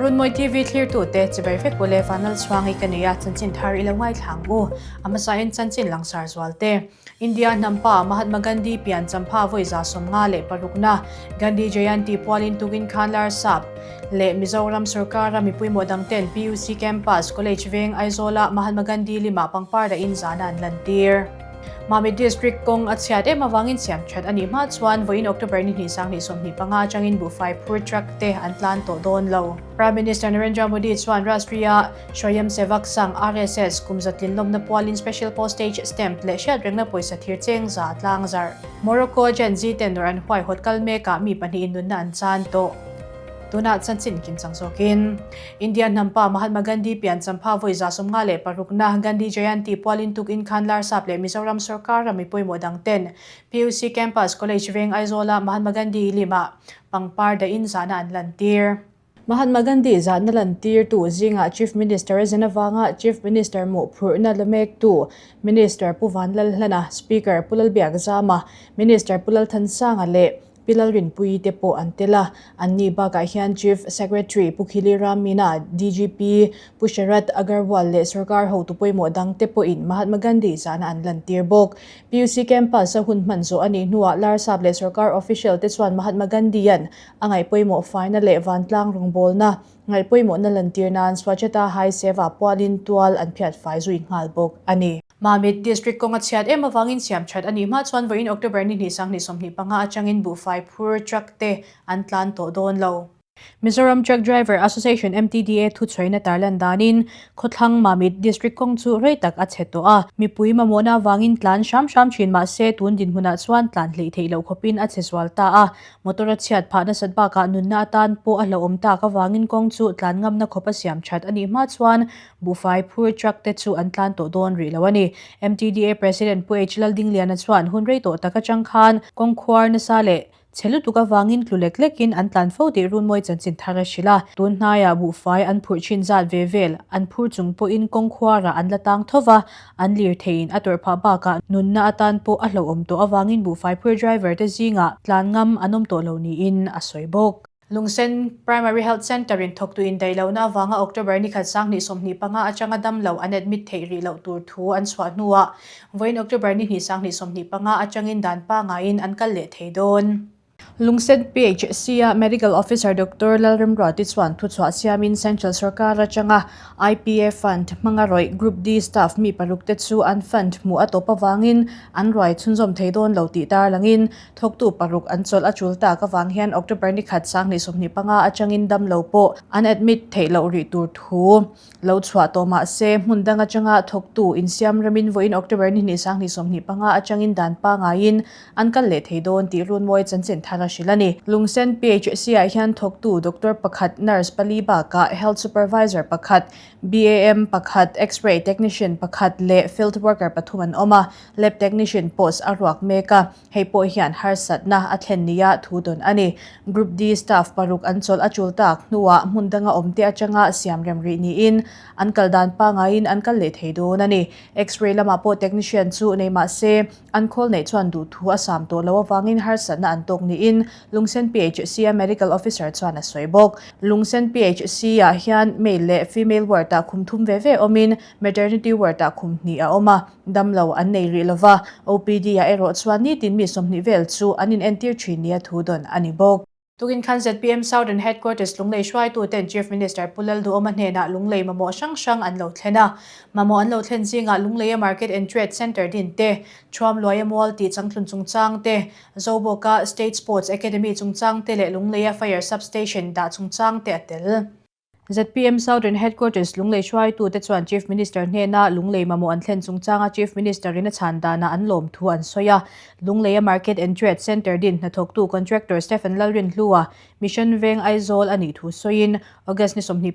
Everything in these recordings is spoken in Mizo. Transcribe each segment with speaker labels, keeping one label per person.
Speaker 1: Runmawi TV thlirtute chibai vek ule Vanlal Chhuangi ka nei a, chanchin thar i lo ngaithla ang u. A hmasain chanchin langsar zualte. India hnampa Mahatma Gandhi pian champha vawi 56na Gandhi Jayanti pualin tukin khan Larsap leh Mizoram sorkara mipui mawh dangten PUC Campus, College Veng, Aizawla Mahatma Gandhi limah pangpar dahin zana an lantir. Mamit District kawng a chhiat em avangin siam that a nih hma chuan vawiin October ni hnih 2025 atangin buhfai phur truck te an tlan tawh dawn lo. Prime Minister Narendra Modi chuan Rashtriya Swayamsevak Sangh, RSS, kum zatlin lawmna pualin Special Postage Stamp leh hriatrengna pawisa thir cheng za a tlang zarh. Morocco a Gen Z ten nawrh an huaihawt kal mekah mi pahnihin nunna an chan tawh. Tunah chanchin kim chang zawkin India hnampa Mahatma Gandhi pian champha vawi 56na Gandhi Jayanti pualin tukin khan Larsap leh Mizoram sorkar ram mi pawimawh dang ten PUC Campus College Veng Aizawla Mahatma Gandhi limah pangpar dahin zahna an lantir. Mahatma Gandhi zahna lantirtu zingah Chief Minister a zen avanga Chief Minister mawhphurhna la mektu Minister Pu Vanlalhlana, Speaker Pu Lalbiakzama, Minister Pu Lalthansanga leh Pi Lalrinpuii te pawh an tel a. Anni bakah hian Chief Secretary Pu Khili Ramina, DGP Pu Sharad Agarwal leh sorkar hotu pawimawh dangte pawhin Mahatma Gandhi zahna an lantir bawk. PUC Campus-a hun hman zawh a nih hnuah Larsap leh sorkar official te chuan Mahatma Gandhi-a'n A ngaihpawimawh faina leh vantlang rawngbawlna ngaihpawimawhna lantir nan Swachhata Hi Seva pualin tual an phiat fai zui nghal bawk a ni. Mamit District kawnga chhiat em avangin siam that a nih hma chuan vawiin October ni hnih 2025 atangin buhfai phur truck te an tlan tawh dawn lo. Mizoram Truck Driver Association, MTDA, thuchhuaina tarlan danin Khawthlang Mamit District kawng chu rei tak a chhe tawh a, mipui mamawhna avangin tlan hram hram thin mah se tun dinhmunah chuan tlan hleih theih loh khawpin a chhe zual ta a. Motor a chhiat phah nasat bakah nunna atan pawh a hlauhawm tak avangin kawng chu tlan ngamna khawp a siam that a nih hma chuan buhfai phur truck te chu an tlan tawh dawn rih lo a ni. MTDA President Pu H Laldingliana chuan hun rei tawh tak atang khan kawng khuar nasa leh chhe lutuk avangin tlu lek lekin an tlan fo tih Runmawi chanchin thar a hrilh a. Tun hnaiah buhfai an phurh thin zat ve vel an phur chung pawhin kawng khuarah an la tang tho va, An lirtheiin a tawrh phah bakah nunna atan pawh a hlauhawm tawh avangin buhfai phur driver te zingah tlan ngam an awm tawh lo niin a sawi bawk. Lungsen Primary Health Centre in thawktu indaih lohna avanga October ni khat 2025 atanga damlo an admit theih rih loh tur thu an chhuah hnuah vawiin October ni hnih 2025 atangin dan pangaiin an kal leh thei dawn. Lungsen PHC-a Medical Officer Doctor Lalremruati chuan thuchhuah siamin Central sorkar atanga IPA Fund hmanga rawih Group D staff mi paruk te chu an fund hmuh a tawp avangin an ruai chhunzawm thei dawn lo tih tarlangin thawktu paruk an chawlh a tul tak avang hian October ni khat 2025 atangin damlo pawh an admit theih loh rih tur thu Lo chhuah tawh mah se, hmun dang atanga thawktu insiam remin vawiin October ni hnih 2025 atangin dan pangaiin an kal leh thei dawn tih Runmawi chanchin thar a hrilh a ni. Lungsen PHC-ah hian thawktu doctor pakhat, nurse pali bakah health supervisor pakhat, BAM pakhat, X-ray technician pakhat leh field worker pathum an awm a, lab technician post a ruak mek a. Hei pawh hian harsatna a thlen nia thu dawn a ni. Group D staff paruk an chawlh a tul tak hnuah hmun danga awmte atanga siam rem rih niin an kal dan pangaiin an kal leh thei dawn a ni. X-ray lamah pawh technician chu nei mah se an khawl neih chuan duhthu a sam tawh loh avangin harsatna an tawk niin Lungsen PHC-a medical officer chuan a sawi bawk. Lungsen PHC-ah hian male leh female ward-ah khum thum ve ve awmin maternity ward-ah khum hnih a awm a. Damlo an nei rih lova, OPD-ah erawh chuan nitin mi 20 vel chu an inentir thin nia thu dawn a ni bawk. Tukin khan zpm Southern Headquarters Lunglei hruaituten Chief Minister Pu Lalduhawma hnenah Lunglei mamawh hrang hrang an lo thlen a. Mamawh an lo thlen zingah Lungleia Market and Trade Centre din te, Thuamluaia Mual tih changtlun chungchang te, Zobawka State Sports Academy chungchang te leh Lungleia Fire Sub-Station dah chungchang te a tel. Zpm Southern Headquarters Lunglei hruaitute chuan Chief Minister hnena Lunglei mamawh an thlen chungchanga Chief Minister-in a chhan danah an lawm thu an sawi a. Lungleia Market and Trade Centre din hnathawktu Contractor Stephen Lalrinhlua, Mission Veng Aizawl a nih thu sawiin August ni 25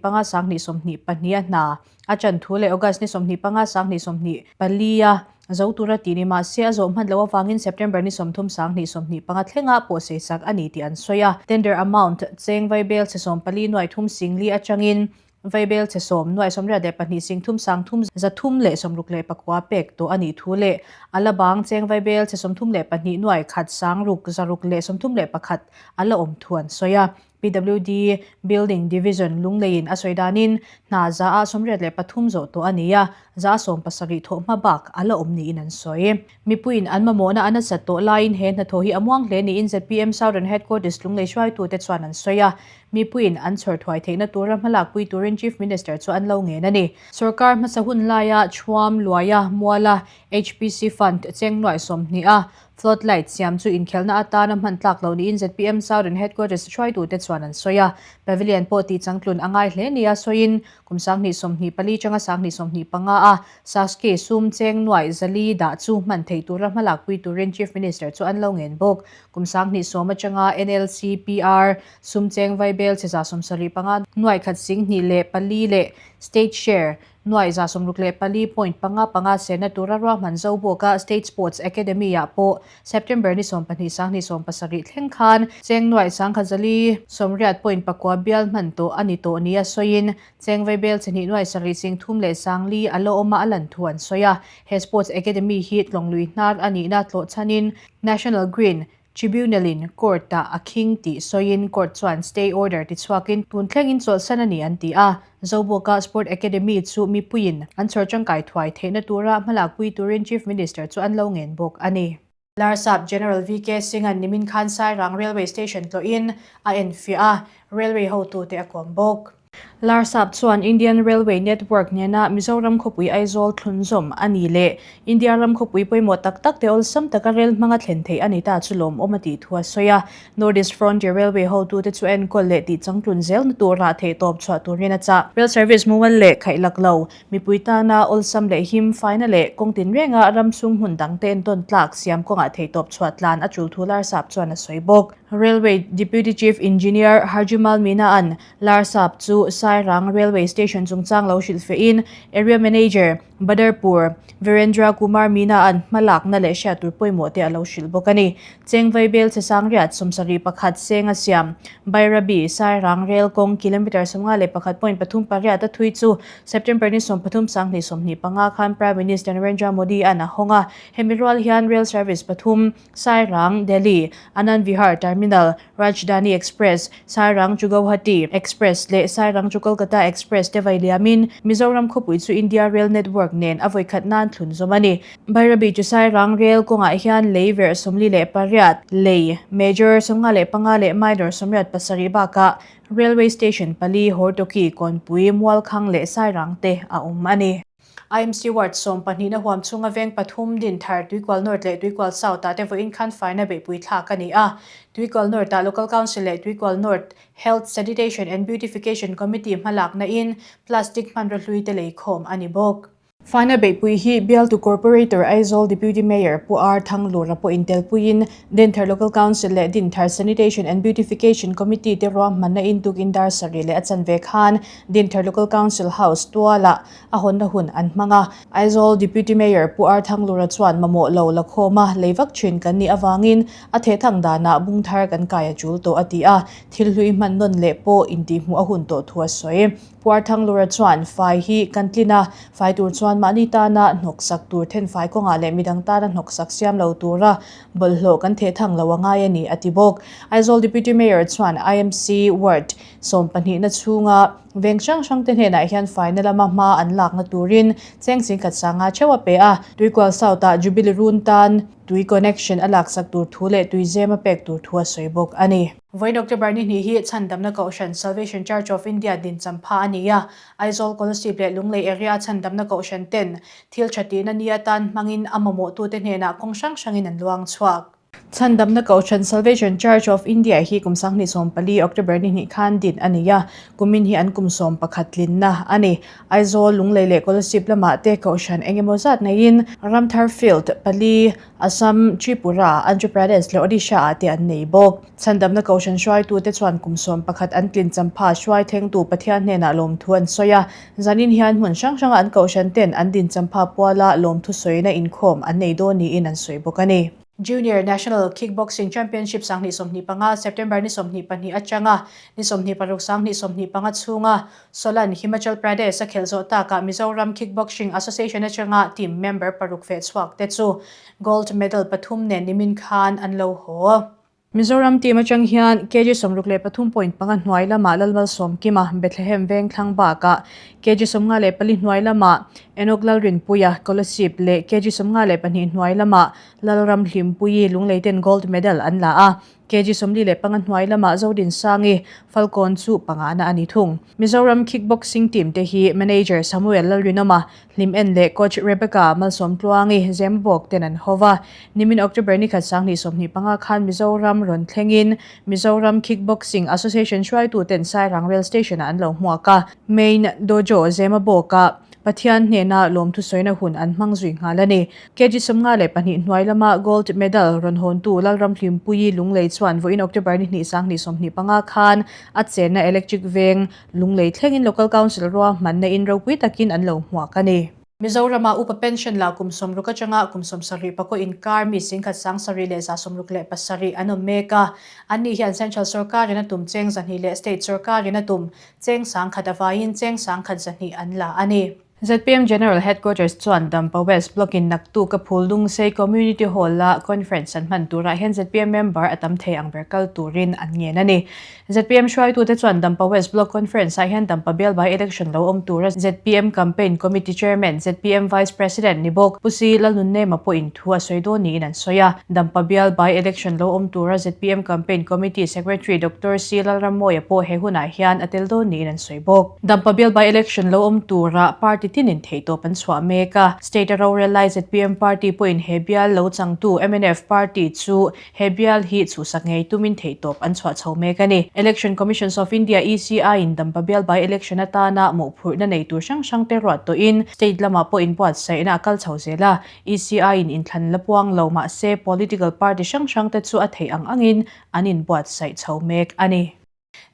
Speaker 1: 2022 a hna a chan thu leh August ni 25 2024 a zo tura tih ni mah se a zawh hman loh avangin September ni 30 2025 thlenga pawh seisak a ni tih an sawi a. Tender amount cheng vaibel chhe 14 nuai thum sing li atangin vaibel chhe sawm nuai 82 sing thum sang thum za thum leh 64 pek tawh a nih thu leh a la bang cheng vaibel chhe 32 nuai khat sang ruk za ruk leh 31 a la awm thu an sawi a. PWD Building Division Lungleiin a sawi danin hna 83 zawh tawh a ni a, 70 thawh hma bak a la awm niin an sawi. Mipuiin an mamawhna a nasat tawh laiin he hnathawh hi a muang hle niin zpm Southern Headquarters Lunglei hruaitute chuan an sawi a. Mipuiin an chhawr thuai theihna tura hmalakpui turin Chief Minister chu an lo ngen a ni. Sorkar hmasa hun laia Chhuam Luaia Muala HPC Fund cheng nuaih 20 a Flood light siam chu inkhelhna atana hman tlak loh niin zpm Southern Headquarters hruaitute chuan an sawi a. Pavilion pawh tih changtlun a ngai hle nia sawiin kum 2024 tanga 2025 a Saski sum cheng nuaih 400 dah chu hman theih tura hmalakpui turin Chief Minister chu an lo ngen bawk. Kum 2010 atanga NLCPR sum cheng vaibel che 75 124 leh State share 664.55 sehna tura ruahman zo bawka State Sports Academy-ah pawh September ni 12 2070 thleng khan cheng 1,480.9 bial hman tawh a ni tawh nia sawiin cheng vaibel che hnih 730,400 a la awm a a lan thu an sawi a. He Sports Academy hi tlawnglui hnar a nihna tlawh chhanin National Green Tribunal-in court-ah a khing tih sawiin court chuan stay order tichhuakin tun thlengin chawlhsan a ni an ti a. Zobawka Sport Academy chu mipuiin an chhawr tangkai thuai theihna tura hmalakpui turin Chief Minister chu an lo ngen bawk a ni. Larsap General VK Singh-a'n nimin khan Sairang Railway Station tlawhin a enfiah a, railway hotute a kawm bawk. Larsap chuan Indian Railway Network nena Mizoram khawpui Aizawl thlunzawm a ni leh India ram khawpui pawimawh tak tak te awlsam taka rel hmanga thlen theih a ni ta chu lawmawm a tih thu a sawi a. North East Frontier Railway hotute chu enkawl leh tih changtlun zelna turah theihtawp chhuah turin a chah. Rail service mumal leh khaihlak lo, mipui tana awlsam leh him faina leh kawng tinrenga ram chhung hmun dangte entawn tlak siam kawngah theihtawp chhuah tlan a tul thu Larsap chuan a sawi bawk. Railway Deputy Chief Engineer Harjumal Meena-a'n Larsap chu Sairang Railway Station chungchang lo hrilh fehin Area Manager, Badarpur, Virendra Kumar Meena-a'n hmalakna leh hriat tur pawimawh te a lo hrilh bawk a ni. Chengvai bel che sangriat 71 seng a siam Bairabi, Sairang Rail kawng kilometre 51.38 a thui chu September ni 13 2025 khan Prime Minister Narendra Modi-a'n a hawng a. Hemi rual hian rail service pathum Sairang, Delhi, Anand Vihar Terminal, Rajdhani Express, Sairang to Guwahati Express leh Sairang to Kolkata Express te vai liamin Mizoram khawpui chu India Rail Network nen a vawikhat nan thlun zawm a ni. Bairabi to Sairang Rail kawngah hian lei verh 48, lei, Major, 55 leh Minor 87 bakah Railway Station pali, Hortoki, Kawnpui, Mualkhang leh Sairang te a awm a ni. IMC Ward 12 na huam chhunga veng pathum din thar Tuikual North leh Tuikual South ah te vawiin khan faina beihpui thlak a ni a. Tuikual North ah Local Council leh Tuikual North Health, Sanitation and Beautification Committee hmalakna in plastic hmanraw hlui te leikhawm a ni bawk. Faina beihpui hi Bialtu Corporator Aizawl Deputy Mayor Pu R Thanglura pawh intelpuiin Dinthar Local Council leh Dinthar Sanitation and Beautification Committee te ruahmanna in tukin dar sarih leh a chanve khan Dinthar Local Council House tualah a hawnna hun an hmang a. Aizawl Deputy Mayor Pu R Thanglura chuan mamawh lo la khawm a, lei vak thin kan nih avangin a thehthang danah bung thar kan kai a tul tawh a ti a, thil hlui hman nawn leh pawh intihhmuh a hun tawh thu a sawi. Pu R Thanglura chuan fai hi kan tlin a, fai tur chuan mahni tana hnawksak tur thenfai kawngah leh midang tana hnawksak siam lo tura bawlhhlawh kan thehthang lo a ngai a ni a ti bawk. Aizawl Deputy Mayor chuan IMC Ward 12 na chhunga veng hrang hrang te hnenah hian faina lama hma an lakna turin cheng chingkhat sanga theuh a pe a. Tuikual South ah Jubilee Run tan tui connection a laksak tur thu leh tui zem a pek tur thu a sawi bawk a ni. Vawiin October ni hnih hi Chhandamna Kohhran Salvation Church of India din champha a ni a. Aizawl Kolasib leh Lunglei area a Chhandamna Kohhran ten thil tha tihna ni atan hmangin a mamawhtute hnenah kawng hrang hrangin an luang chhuak. Chhandamna Kohhran Salvation Church of India hi kum 2014 October ni hnih khan din a ni a, kumin hi an kum 11 tlinna a ni. Aizawl, Lunglei leh Kolasib lamah te Kohhran eng emaw zat neiin Ramthar Field pali, Assam, Tripura, Andhra Pradesh leh Odisha ah te an nei bawk. Chhandamna Kohhran hruaitute chuan kum 11 an tlin champha hruai thlengtu Pathian hnenah lawmthu an sawi a, zanin hian hmun hrang hranga an Kohhran ten an din champha puala lawmthu sawina inkhawm an nei dawn niin an sawi bawk a ni. Junior National Kickboxing Championship 2025, September ni 22 atanga ni 26 2025 chhunga Solan, Himachal Pradesh a khelh zawh takah Mizoram Kickboxing Association atanga team member paruk feh chhuak te chu gold medal pathum nen nimin khan an lo haw. Mizoram team atang hian kg 63 point panga hnuai lamah Lalmalsawmkima, Bethlehem Vengthlang bakah kg 54 hnuai lamah Enoch Lalrinpuia, Kolasib leh kg 52 hnuai lamah Lalramhlimpuii Lungleiten gold medal an la a. Kg 45 hnuai lamah Zodinsangi, Falkawn chu pangana a ni thung. Mizoram kickboxing team te hi manager Samuel Lalrinawma, Hlim en leh coach Rebecca Malsawmtluangi, Zembawk ten an ho va. Nimin October ni khat 2025 khan Mizoram rawn thlengin Mizoram Kickboxing Association hruaitu ten Sairang Rail Station ah an lo hmuak a. Main Dojo Zemabawk-ah Pathian hnena lawmthu sawina hun an hmang zui nghal a ni. Kg 52 hnuai lama gold medal rawn hawntu Lalramhlimpuii Lunglei chuan vawiin October ni hnih 2025 khan a chenna electric veng Lunglei thlengin Local Council ruahmanna in ropui takin an lo hmuak a ni. Mizorama upa pension la kum 60 atanga kum 70 pakaw inkar mi 10,000 767 an awm mek a. Anni hian Central sorkarin a tum cheng 200 leh State sorkarin a tum cheng 10,000 avaiin cheng 1,200 an la a ni. ZPM General Headquarters chuan Dampa West Block-in naktuk a phul Lungsei Community Hall-a conference an hman turah hian ZPM member a tam thei ang ber kal turin an ngen a ni. ZPM hruaitute chuan Dampa West Block Conference-ah hian Dampa bial by election lo awm tura ZPM Campaign Committee Chairman, ZPM Vice President ni bawk Pu Si Lalnunnema pawhin thu a sawi dawn niin an sawi a. Dampa bial by election lo awm tura ZPM Campaign Committee Secretary Doctor Si Lalrammawia pawh he hunah hian a tel dawn niin an sawi bawk. Dampa bial by election lo awm tura party tinin theihtawp an chhuah mek a, state a rorel lai zpm party pawhin he bial lo changtu mnf party chu he bial hi chhuhsak ngei tumin theihtawp an chhuah chho mek a ni. Election Commissions of India, ECI, in Dampa bial by election atana mawhphurhna nei tur hrang hrang te ruat tawhin state lamah pawh inbuatsaihna a kal chho zel a, ECI in inthlan la puang lo mahse political party hrang hrang te chu a theih ang angin an inbuatsaih chho mek a ni.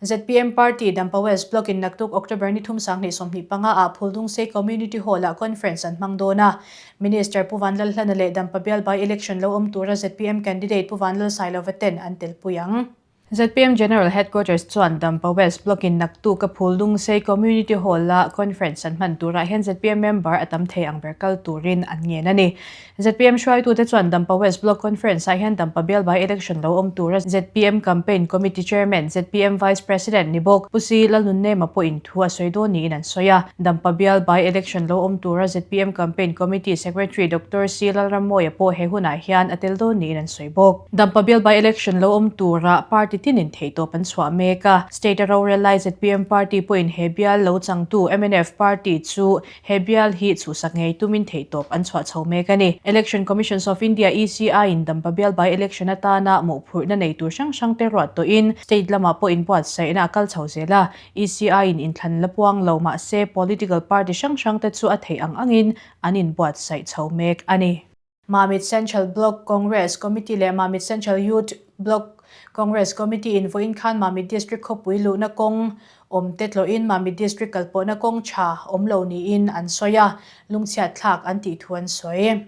Speaker 1: Zpm Party Dampa West Block in naktuk October ni thum 2025 ah Phuldungsei Community Hall ah conference an hmang dawn a. Minister Pu Vanlalhlana leh Dampa bial by election lo awm tura zpm candidate Pu Vanlalsailova ten an telpui ang. Zpm General Headquarters chuan Dampa West Block in naktuk a Phuldungsei Community Hall ah conference an hman turah hian zpm member a tam thei ang ber kal turin an ngen a ni. Zpm hruaitute chuan Dampa West Block Conference-ah hian Dampa bial by election lo awm tura zpm Campaign Committee Chairman, zpm Vice President ni bawk Pu Si Lalnunnema pawhin thu a sawi dawn niin an sawi a. Dampa bial by election lo awm tura zpm Campaign Committee Secretary Doctor Si Lalrammawia pawh he hunah hian a tel dawn niin an sawi bawk. Dampa bial by election lo awm tura party tinin theihtawp an chhuah mek a. State-a rorel lai zpm party pawhin he bial lo changtu mnf party chu He bial hi chhuhsak ngei tumin theihtawp an chhuah chho mek a ni. Election Commissions of India, ECI, in Dampa bial by election atana mawhphurhna nei tur hrang hrang te ruat tawhin state lamah pawh inbuatsaihna a kal chho zel a. ECI in inthlan la puang lo mahse political party hrang hrang te chu a theih ang angin an inbuatsaih chho mek a ni. Mamit Central Block Congress Committee leh Mamit Central Youth Block Congress Committee in vawiin khan Mamit District khawpui luhna kawng awm te tlawhin Mamit District kalpawhna kawng tha awm lo niin an sawi a, lungchhiat thlak an tih thu an sawi.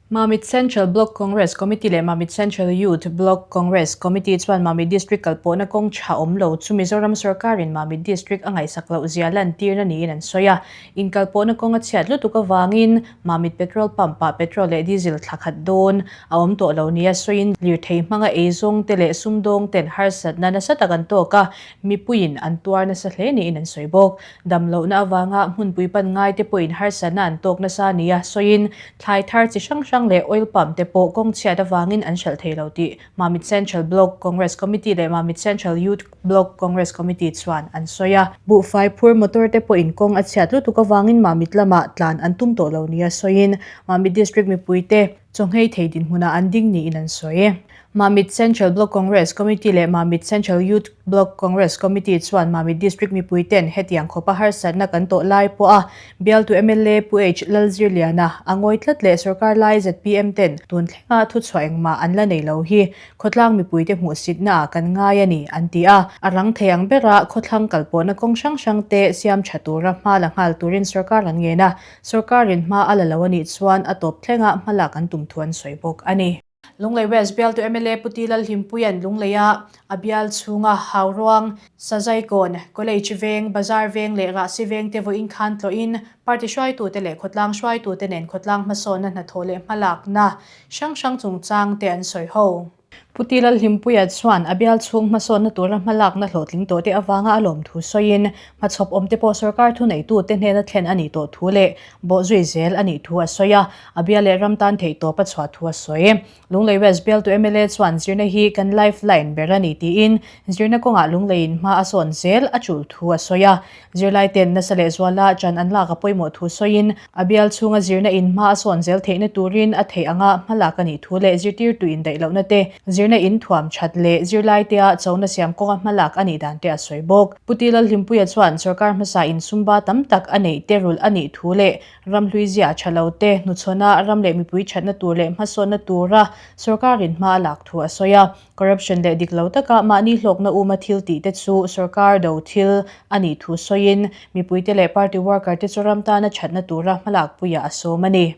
Speaker 1: Mamit Central Block Congress Committee leh Mamit Central Youth Block Congress Committee chuan Mamit District kalpawhna kawng tha awm lo chu Mizoram sorkarin Mamit District a ngaihsak loh zia lantirna niin an sawi a, Inkalpawhna kawng a chhiat lutuk avangin Mamit petrol pump-ah petrol leh diesel thla khat dawn a awm tawh lo nia sawiin lirthei hmanga eizawng te leh sumdawng ten harsatna nasa tak an tawk a, mipuiin an tuar nasa hle niin an sawi bawk. Damlohna avanga hmunpui pan ngai te pawhin harsatna an tawk nasa nia sawiin thlai thar chi hrang hrang leh oil pump te pawh kawng chhiat avangin an hralh thei lo tih Mamit Central Block Congress Committee leh Mamit Central Youth Block Congress Committee chuan an sawi a. Buhfai phur motor te pawhin kawng a chhiat lutuk avangin Mamit lamah tlan an tum tawh lo nia sawiin Mamit District mipuite chawnghei thei dinhmunah an ding niin an sawi. Mamit Central Block Congress Committee leh Mamit Central Youth Block Congress Committee chuan Mamit District mipuiten hetiang khawpa harsatna kan tawh lai pawha Bialtu mla Pu H Lalzirliana a ngawi tlat leh sorkar lai zpm ten tun thlenga thuchhuah engmah an la nei lo hi khawtlang mipuite hmuhsitna ah kan ngai a ni an ti a. A rang thei ang bera khawthlang kalpawhna kawng hrang hrang te siam tha tura hma la nghal turin sorkar an ngen a, sorkarin hma a la lo a nih chuan a tawp thlenga hmalak an tum thu an sawi bawk a ni. Lunglei West bialtu mla Pu Ti Lalhlimpuia'n Lungleia a bial chhunga Hauruang, Sazaikawn, College Veng, Bazar Veng leh Rahsi Veng te vawiin khan tlawhin party hruaitute leh khawtlang hruaitute nen khawtlang hmasawnna hnathawh leh hmalakna hrang hrang chungchang te an sawi ho. Pu Tilalhlimpuia chuan a bial chhung hmasawnna tura hmalakna hlawhtling tawhte avanga a lawmthu sawiin hmachhawp awmte pawh sorkar thuneitute hnena thlen a nih tawh thu leh bawhzui zel a nih thu a sawi a, a bial leh ram tan theihtawp a chhuah thu a sawi. Lunglei West bialtu mla chuan zirna hi kan life line ber a ni tiin zirna kawngah Lungleiin hma a sawn zel a tul thu a sawi a. Zirlaiten nasa leh zuala ṭan an lak a pawimawh thu sawiin, a bial chhunga zirna in hma a sawn zel theihna turin a theih anga hmalak a nih thu leh zirtirtu indaih lohna te, zirna in thuam ṭhat leh zirlaitea chona siam kawnga hmalak a nih dan te a sawi bawk. Pu Tilalhlimpuia chuan sorkar hmasa in sumba tam tak a neih te rulh a nih thu leh ramhlui zia ṭha lo te hnuchhawna ram leh mipui ṭhatna tur leh hmasawnna tura sorkarin hma a lak thu a sawi a. Corruption leh dik lo taka mahni hlawkna uma thil tih te chu sorkar do thil a nih thu sawiin mipuite leh party worker te chu ram tana thatna tura hmalakpuiah a sawm a ni.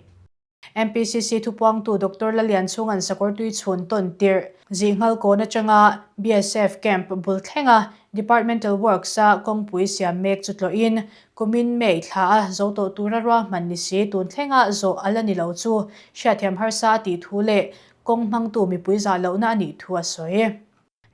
Speaker 1: MPCC thupuangtu Doctor Lalianchhunga'n Sakawrtui chhun tawn tirh Zihnghal kawn atanga BSF camp bul thlenga Departmental Works-a kawngpui siam mek chu tlawhin kumin May thla a zo tawh tura ruahman ni si tun thlenga zawh a la ni lo chu hriatthiam harsa a tih thu leh Kawng hmangtu mipui zah lohna a nih thu a sawi.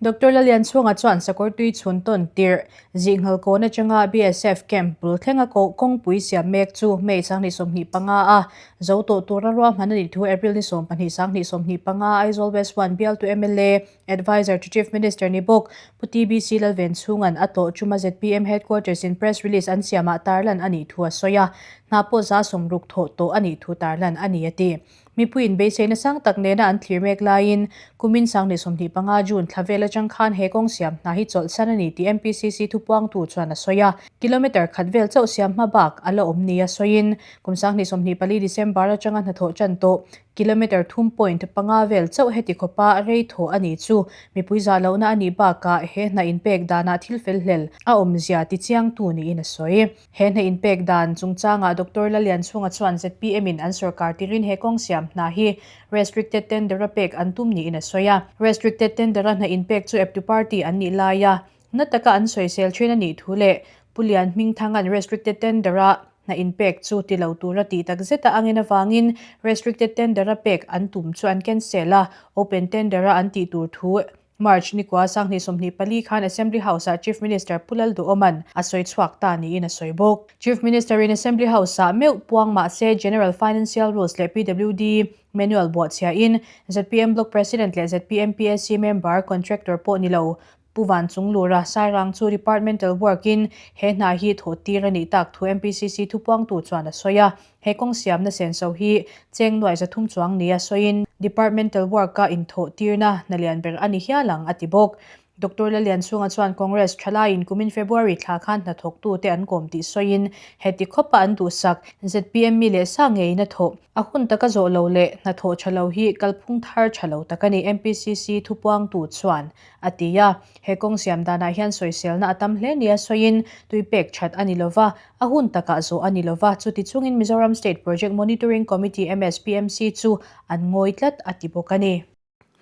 Speaker 1: Doctor Lalianchhunga chuan Sakawrtui chhun tawn tirh Zihnghal kawn atanga BSF camp bul thlenga kawngpui siam mek chu May 2025 a zo tawh tura ruahman a nih thu April ni 12 2025 Aizawl West 1 bialtu mla Adviser to Chief Minister ni bawk Pu TBC Lalvenchhunga'n a tlawh chuma zpm Headquarters in press release an siamah tarlan a nih thu a sawi a, hna pawh 60% thawh tawh a nih thu tarlan a ni a ti. Mipuiin beiseina sang tak nena an thlir mek laiin kumin 2025 June thla vel atang khan he kawng siam hna hi chawlhsan a ni tih MPCC thupuangtu chuan a sawi a. Kilometre khat vel chauh siam hma bak a la awm nia sawiin kum 2024 December atanga hnathawh tan tawh kilometre thum point panga vel chauh heti khawpa rei thawh a nih chu mipui zah lohna a nih bakah he hna inpek danah thil fel hlel a awmzia tichiangtu niin a sawi. He hna inpek dan chungchangah Doctor Lalianchhunga chuan zpm in an sorkar tirin he kawng siam hna hi restricted tender a pek an tum niin a sawi a. Restricted tender a hna inpek chu eptu party an nih laia na taka an sawisel thin a nih thu leh Pu Lian Hmingthanga'n restricted tender a hna inpek chu ti lo tura tih tak zeta angin avangin restricted tender a pek an tum chu an cancel a, open tender a an tih tur thu March nikua 2024 khan Assembly House-ah Chief Minister Pu Lalduhawma'n a sawi chhuak ta niin a sawi bawk. Chief Minister-in Assembly House-ah meuh puang mah se General Financial Rules leh PWD Manual buahchhiahin zpm Block President leh zpm PSC member contractor pawh ni lo Pu Vanchunglura Sairang chu Departmental Work-in he hna hi thawh tir a nih tak thu MPCC thupuangtu chuan a sawi a. He kawng siamna senso hi cheng nuai 300 chuang nia sawiin Departmental Work-a inthawh tirna hna lian ber a ni hial ang a ti bawk. Doctor Lalianchhunga chuan Congress thalaiin kumin February thla khan hnathawktute an kawm tih sawiin heti khawpa an duhsak zpm mi leh sa ngeiin a thawh a hun taka zawh lo leh hnathawh tha lo hi kalphung thar tha lo tak a ni MPCC thupuangtu chuan a ti a. He kawng siam danah hian sawiselna a tam hle nia sawiin tui pek that a ni lova, A hun takah zawh a ni lova, chuti chungin Mizoram State Project Monitoring Committee, MSPMC, chu an ngawi tlat a ti bawk a ni.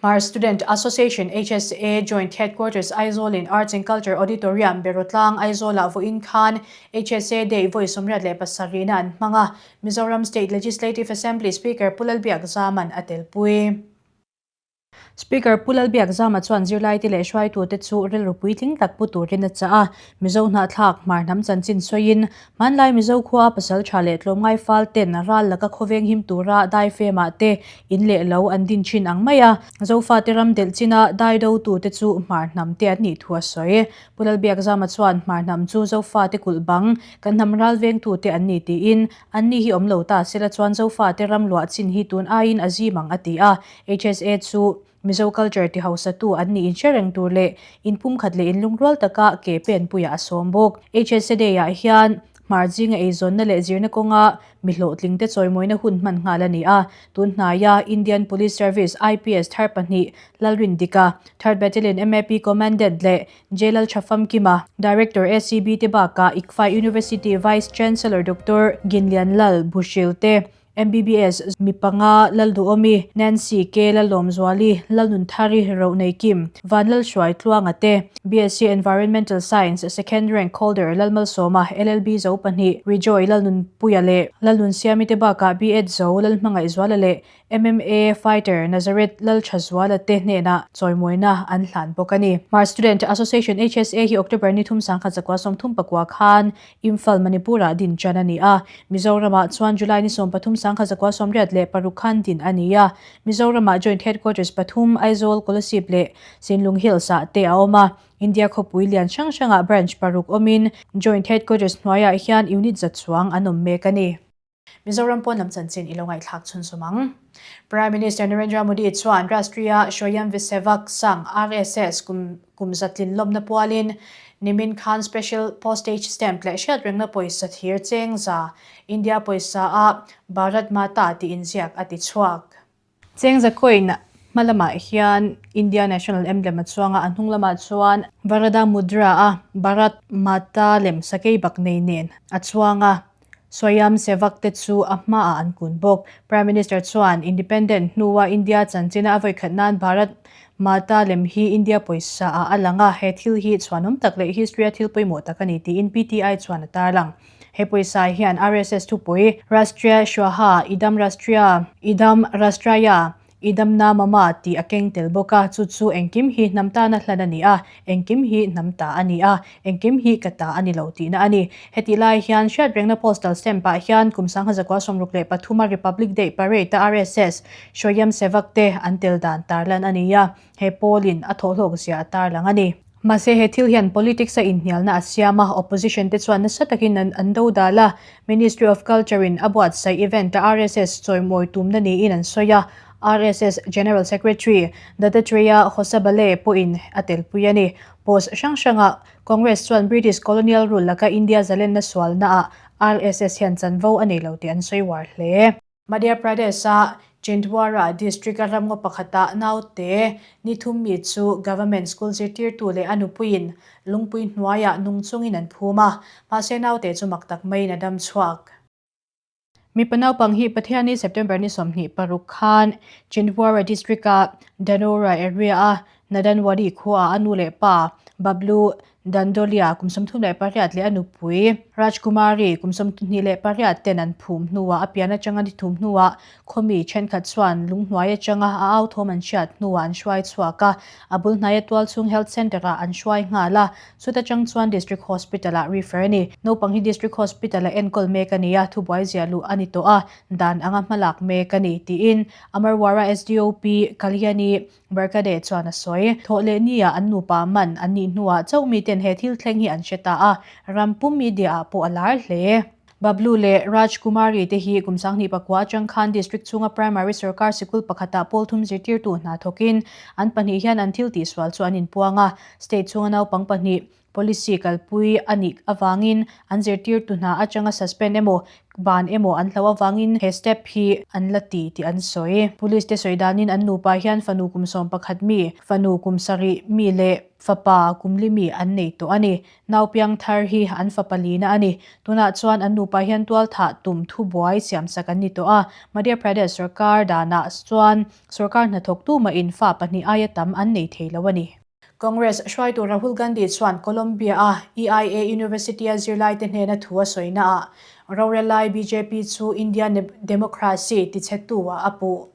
Speaker 1: Hmar Student Association, HSA, Joint Headquarters Aizawl in Arts and Culture Auditorium, Berotlang, Aizawlah vawiin khan HSA Day vawi 87 na an hmang a, Mizoram State Legislative Assembly Speaker Pu Lalbiakzaman a telpui. Speaker Pu Lalbiakzama chuan zirlaite leh hruaitute chu rilru puitling tak pu turin a chah a. Mizo hnahthlak hmar hnam chanchin sawiin, hmanlai Mizo khua pasal tha leh tlawmngai fal ten ral laka khawveng him tura dai femah te in leh lo an din thin ang mai a. Zofate ram delh china dai dotute chu hmar hnam te an nih thu a sawi. Pu Lalbiakzama chuan hmar hnam chu Zofate kulh bang kan hnam ral vengtute an ni tiin, Anni hi awm lo ta sela chuan Zofate ram luah chin hi tun aiin a zim ang a ti a. HSA chu Mizo culture ti hausatu an nih inhre reng tur leh inpumkhat leh inlungrual taka ke penpuiah a sawm bawk. HSA Day-ah hian hmar zinga eizawnna leh zirna kawnga mi hlawhtlingte chawimawina hun hman nghal a ni a. Tun hnaia Indian Police Service, IPS, thar pahnih Lalrindika, Third Battalion MAP Commandant leh J Lalthafamkima, Director ACB te bakah ICFAI University Vice Chancellor Doctor Ginlian Lal Bhushil te. MBBS, mi panga, Lalduhawmi, Nancy K. Lalawmzuali, Lalnunthari, Rohneikim, Vanlalhruai Tluanga te, BSc Environmental Science, Second Rank Holder, Lalmalsawma, LLB zo pahnih, Rejoy Lalnunpuia leh Lalnunsiami te bakah B.Ed zo Lalhmangaihzuala leh MMA fighter Nazareth Lalthazuala te hnenah chawimawina an hlan bawk a ni. Hmar Student Association, HSA, hi October ni thum sangkhat zakua 34 khan Imphal, Manipur-ah din tan a ni a. Mizoramah chuan July ni 13 sangkhat zakua 86 khan din a ni a. Mizoramah Joint Headquarters pathum, Aizawl, Kolasib leh Sinlung Hills-ah te a awm a. India khawpui lian hrang hrangah branch paruk awmin Joint Headquarters hnuaiah hian unit za chuang an awm mek a ni. Mizoram pawn lam chanchin i lo ngaihthlak chhun sawm ang. Prime Minister Narendra Modi chuan Rashtriya Swayamsevak Sangh, RSS, kum kum zatlin lawmna pualin nimin khan Special Postage Stamp leh hriatrengna pawisa thir cheng za India pawisa a Bharat Mata tih inziak a ti chhuak. Cheng za coin hma lamah hian India National Emblem a chuang a, a hnung lamah chuan Varada Mudra a Bharat Mata lem sakei bak nei nen a chuang a, Swayam Sevak te chu a hmaah an kun bawk. Prime Minister chuan Independent hnua India chanchina a vawikhat nan Bharat Mata lem hi India pawisa ah a lang a, he thil hi chhuanawm tak leh history a thil pawimawh tak a ni tiin PTI chuan a tarlang. He pawisa hian RSS thupui Rashtriya Swaha Idam Rashtriya Idam Rashtraya Idam Na Mama tih a keng tel bawk a, chu chu engkim hi hnam tana hlan a ni a, engkim hi hnam ta a ni a, engkim hi ka ta a ni lo tihna a ni. Hetih lai hian hriatrengna postal stamp ah hian kum 1963 a Republic Day parade a RSS Swayam Sevak te an tel dan tarlan a ni a, he pawlin a thawhhlawk zia a tarlang a ni. Mahse, he thil hian politics a inhnialna a siam a, opposition te chuan nasa takin an an do dal a, Ministry of Culture in a buatsaih event a RSS chawimawi tumna niin an sawi a, RSS General Secretary Dattatreya Hosabale pawhin a telpui a ni. Post hrang hrangah Congress chuan British colonial rule laka India zalenna sualnaah RSS hian chanvo a nei lo tih an sawi uar hle. Madhya Pradesh-a Chhindwara district-a ramngaw pakhatah naute ni thum mi chu government school zirtirtu leh a nupuiin lungpui hnuaiah nung chungin an phum a, mahse naute chu mak tak maiin a dam chhuak. Mipa naupang hi Pathianni September ni 26 khan Chhindwara district-a Dhanora area-a Nadanwadi khuaah a nu leh pa Bablu Dandolia kum 38 leh a nupui Rajkumari kum 28 ten an phum hnuah a pian atanga ni thum hnuah khawmi thenkhat chuan lunghnuai atanga a au thawm an hriat hnuah an hruai chhuak a, a bul hnaia tualchhung Health Centre ah an hruai nghal a, chuta tang chuan District Hospital ah refer a ni. Naupang hi District Hospital a enkawl mek a ni a, thubuai ziah luh a ni tawh a, dan anga hmalak mek a ni, tiin Amarwara SDOP Kalyani Barkade chuan a sawi. Thawh leh nia an nupa man an nih hnuah chauh miten he thil thleng hi an hre ta a, ram pum media ah pawh a lar hle. Bablu leh Raj Kumari te hi kum 2009 atang khan district chhunga primary sorkar sikul pakhatah pawl thum zirtirtu hna thawkin an pahnih hian an thil tihsual chu an inpuang a, state chhunga naupang pahnih Policy kalpui a nih avangin an zirtirtu hna atanga suspend emaw, ban emaw an hloh avangin he step hi an la ti tih an sawi. Police te sawi danin an nupa hian fanu kum 11 mi, fanu kum sarih mi leh fapa kum li mi an nei tawh a ni. Naupiang thar hi an fapa lina a ni. Tunah chuan an nupa hian tualthah tum thubuai siamsak an ni tawh a. Madhya Pradesh sorkar danah chuan sorkar hnathawktu mahin fa pahnih aia tam an nei thei lo a ni. Congress hruaitu Rahul Gandhi chuan Columbia-a EIA University-a zirlaite hnena thu a sawinaah rorel lai bjp chu India democracy tichhetu-ah a puh.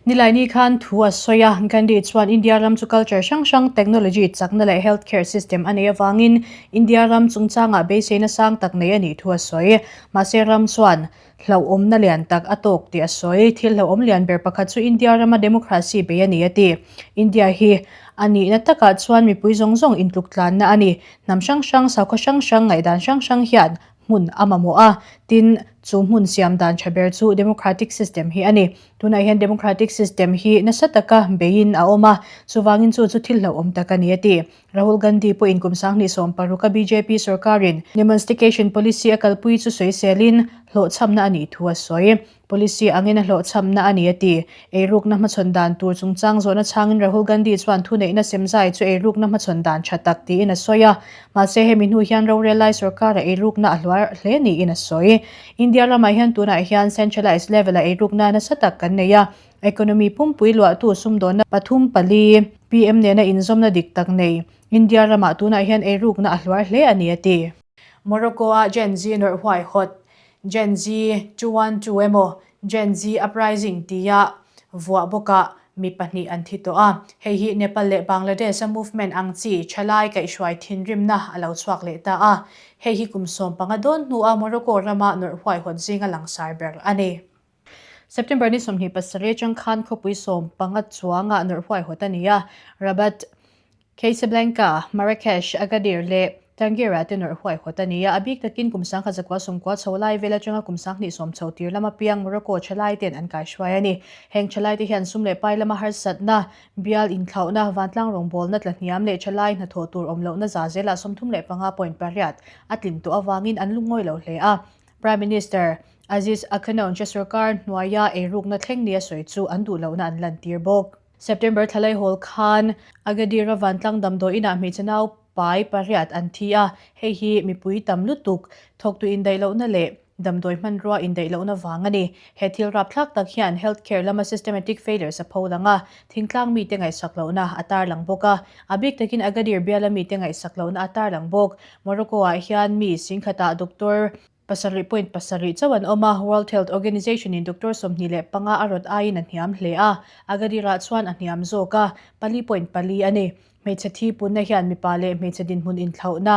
Speaker 1: Nilaini khan thu a sawi a, Gandhi chuan India ram chu culture hrang hrang, technology chakna leh health care system a neih avangin India ram chungchangah beiseina sang tak nei a nih thu a sawi. Mahse ram chuan Hlauhawmna lian tak a tawk tih a sawi. Thil hlauhawm lian ber pakhat chu India rama democracy bei a ni a ti. India hi a nihna takah chuan mipui zawng zawng intluk tlanna a ni. Hnam hrang hrang, sakhaw hrang hrang, ngaihdan hrang hrang hian hmun a mamawh a. Tin, chu hmun siam dan tha ber chu democratic system hi a ni. Tunah hian democratic system hi nasa taka beiin a awm a, chuvangin chu chu thil hlauhawm tak a ni a ti. Rahul Gandhi pawhin kum 2016 a bjp sorkarin demonstication policy a kalpui chu sawiselin hlawhchhamna a nih thu a sawi. Policy angin a hlawhchhamna a ni a ti. Eirukna hmachhawn dan tur chungchang zawhna chhangin Rahul Gandhi chuan thuneihna semzai chu eirukna hmachhawn dan tha tak tiin a sawi a. Mahse hemi hnu hian rorel lai sorkara eirukna a hluar hle niin a sawi. India. India ramah hian tunah hian centralised level-a eirukna nasa tak kan nei a, economy pumpui luahtu sumdawnna pathum pali PM nena inzawmna dik tak nei India ramah tunah hian eirukna a hluar hle a ni a ti. Morocco-a Gen Z nawrh huaihawt, Gen Z 212 emaw Gen Z Uprising tia vuah bawkah mi pahnih an thi tawh a. Hei hi Nepal leh Bangladesh-a movement ang chi thalai kaihhruai thinrimna a lo chhuak leh ta a. Hei hi kum 15 dawn hnua Morocco rama nawrh huaihawt zinga langsar ber a ni. September ni 27 atang khan khawpui 15 chuangah nawrh huaihawt a ni a, Rabat, Casablanca, Marrakesh, Agadir leh Tangier-ah te nawrh huaihawt a ni a, a bik takin kum 1990 chho lai vel atanga kum 2010 chho tir lama piang Morocco thalai ten an kaihruai a ni. Heng thalai te hian sum leh pai lama harsatna, bial inthlauhna, vantlang rawngbawlna tlahniam leh thalai hnathawh tur awm lohna za zelah 35.8 a tlin tawh avangin an lungawi lo hle a. Prime Minister Aziz Akhannouch sorkar hnuaia eirukna thleng nia sawi chu an duh lohna an lantir bawk. September thlalai hawl khan Agadir-a vantlang damdawi inah hmeichhe nau pai pariat an thi a, hei hi mipui tam lutuk thawktu indaih lohna leh damdawi hmanrua indaih lohna vang a ni. He thil rapthlak tak hian health care lama systematic failures a pho lang a, thingtlang mite ngaihsak lohna a tarlang bawk a, a bik takin Agadir biala mite ngaihsak lohna a tarlang bawk. Morocco-ah hian mi singkhatah doctor 7.7 chauh an awm a, World Health Organization-in doctor 25 a rawt aiin a hniam hle a, Agadir-ah chuan a hniam zawk a, 4.4 a ni. Hmeichhe thi punna hian mipa leh hmeichhe dinhmun inthlauhna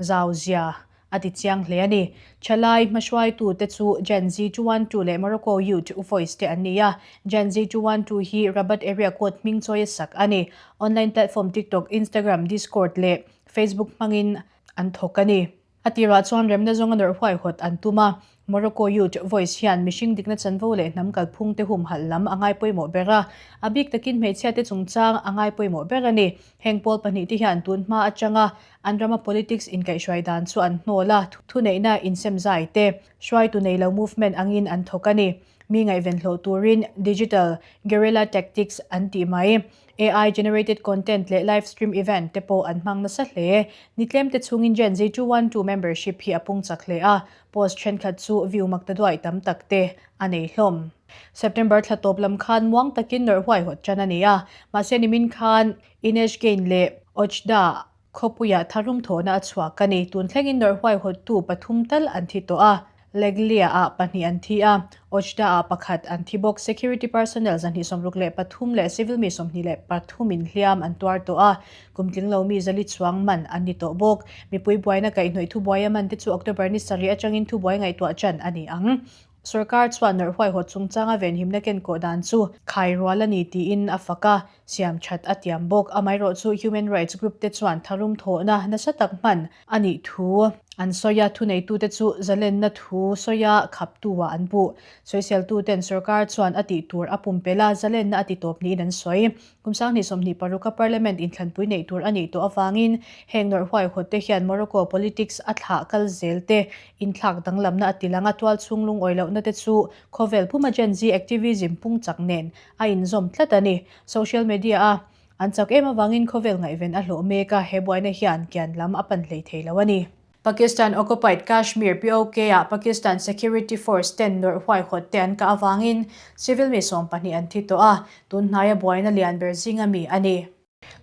Speaker 1: zau zia a ti chiang hle a ni. Thalai hmahruaitute chu Gen Z 212 leh Morocco Youth Voice te an ni a, Gen Z 212 hi Rabat Area Code hming chawi a sak a ni. Online platform TikTok, Instagram, Discord leh Facebook hmangin an thawk a ni. A tirah chuan remna zawnga nawrh huaihawt an tum a, Morocco Youth Voice hian mihring dikna chanvo leh hnam kalphung te humhalh lam a ngai pawimawh ber a, a bik takin hmeichhia te chungchang a ngai pawimawh ber a ni. Heng pawl pahnih te hian tun hma atanga an rama politics inkaihhruai dan chu an hnawl a, thuneihna insemzai te hruaitu nei lo movement angin an thawk a ni. Mi ngaihven hlawh turin digital guerrilla tactics an tih mai. AI generated content leh live stream event te pawh an hmang nasa hle. Ni tlem te chhungin Gen Z 212 membership hi a pung chak hle a, post thenkhat chu view mak ta duai tam tak te a nei hlawm. September thla tawp lam khan muang takin nawrh huaihawt tan a ni a, mahse nimin khan Inezhgain leh Ojda Khawpuiah tharum thawhna a chhuak a ni. Tun thlengin nawrh huaihawttu pathum tal an thi tawh a, Leglia-ah pahnih an thi a, Ojda-ah pakhat an thi bawk. Security personnel 263 leh civil mi 23 in hliam an tuar tawh a, kum tling lo mi zali chuang man an ni tawh bawk. Mipui buaina kaihhnawih thubuai a man te chu October ni sarih atangin thubuai ngaihtuah ṭan a ni ang. Sorkar chuan nawrh huaihawt chungchanga venhimna kenkawh dan chu khai rual a ni tiin a fak a, siam that a tiam bawk. Amaherawhchu human rights group te chuan tharum thawhna nasa tak hman a nih thu an sawi a, thuneitute chu zalenna thu sawia khaptu-ah an puh. Sawiseltuten sorkar chuan a tih tur a pumpelh a, zalenna a ti tawp niin an sawi. Kum 2026 a Parliament inthlanpui neih tur a nih tawh avangin heng nawrh huaihawt te hian Morocco politics a thlah kal zel te inthlak danglamna a ti lang a, tualchhung lungawi lohna te chu khawvel puma Gen Z activism pung chak nen a inzawm tlat a ni. Social media a an chak em avangin khawvel ngaihven a hlawh mek a, he buaina hian kian lam a pan hlei thei lo a ni. Pakistan occupied Kashmir, POK, ah Pakistan Security Force ten nawrh huaihawt te an kah avangin civil mi 12 an thi tawh a, tun hnaia buaina lian ber zinga mi a ni.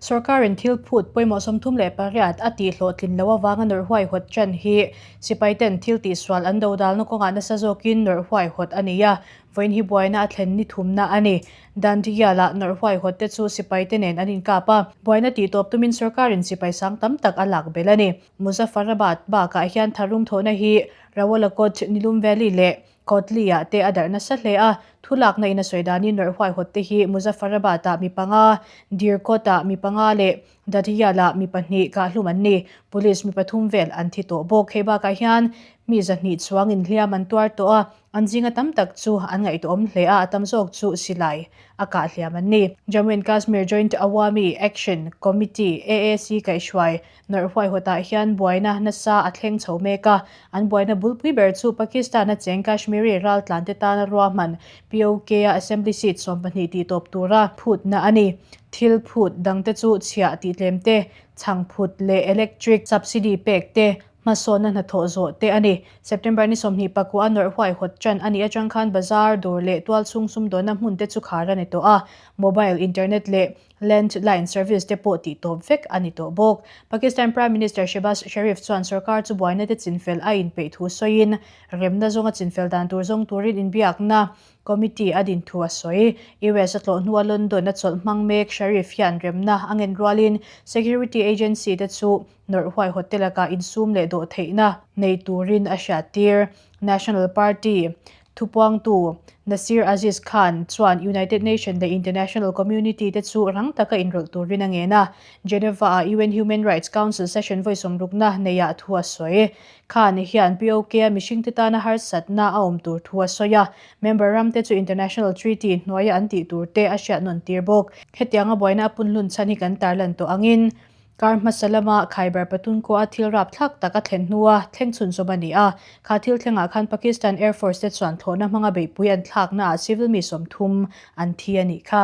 Speaker 1: Sorkarin thil phut pawimawh 38 a tih hlawhtlin loh avanga nawrh huaihawt ṭan hi sipai ten thil tihsual an dodalna kawngah nasa zawkin nawrh huaihawt a ni a, vawiin hi buaina a thlen ni thumna a ni. Dandial-ah nawrh huaihawt te chu sipai te nen an inkap a, buaina tihtawp tumin sorkarin sipai sang tam tak a lak belh a ni. Muzaffarabad bakah hian tharum thawhna hi Rawalakot, Nilum Valley leh Kotli-ah te a darh nasa hle a. Thu lakna in a sawi danin nawrh huaihawt te hi Muzaffarabad-ah mi panga, Dirkot-ah mi panga leh Dadiyal-ah mi pahnih kahhlum an ni. Police mi pathum vel an thi tawh bawk. Hei bakah hian mi zahnih chuang inhliam an tuar tawh a, an zinga tam tak chu an ngaihtuahawm hle a, a tam zawk chu silai a kah hliam an ni. Jammu and Kashmir Joint Awami Action Committee, AAC, kaihhruai Nawrh huaihawtah hian buaina nasa a thleng chho mek a, an buaina bulpui ber chu Pakistan-a cheng Kashmiri raltlante tana ruahman POK-a Assembly seat 12 tihtawp tura phutna a ni. Thil phut dangte chu chhiah tihtlem te, chhangphut leh electric subsidy pek te, Hmasawnna hnathawh zawh te a ni. September ni 24 a nawrh huaihawt ṭan a nih aṭang khan bazar, dawr leh tualchhung sumdawnna hmun te chu khar a ni tawh a, mobile, internet leh landline service te pawh tih tawp vek a ni tawh bawk. Pakistan Prime Minister Shehbaz Sharif chuan sorkar chu buaina te chinfel a inpeih thu sawiin, remna zawnga chinfel dan tur zawng turin inbiakna Committee a din thu a sawi. US a tlawh hnua London a chawlh hmang mek Sharif hian remna a ngen rualin security agency te chu nawrh huaihawt te lakah insum leh dawh theihna nei turin a hriattir. National Party thupuangtu Nasir Aziz Khan chuan United Nation leh international community te chu rang taka inrawlh turin a ngen a. Geneva-a UN Human Rights Council session vawi sawmrukna neiah thu a sawi. Khan hian POK-a mihringte tana harsatna a awm tur thu a sawi a, member ramte chu international treaty hnuaia an tih tur te a hriat nawn tir bawk. Hetianga buaina a punlun chhan hi kan tarlan tawh angin kar hmasa lama Khyber Pakhtunkhwa-a thil rapthlak tak a thlen hnua thleng chhunzawm a ni a. Kha thil thlengah khan Pakistan Air Force te chuan thlawhna hmanga beihpui an thlaknaah civil mi 30 an thi a nih kha.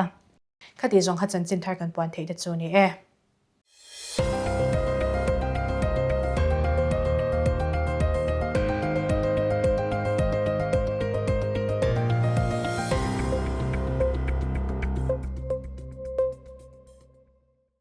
Speaker 1: Khati zawng kha chanchin thar kan puan theih te chu a ni e.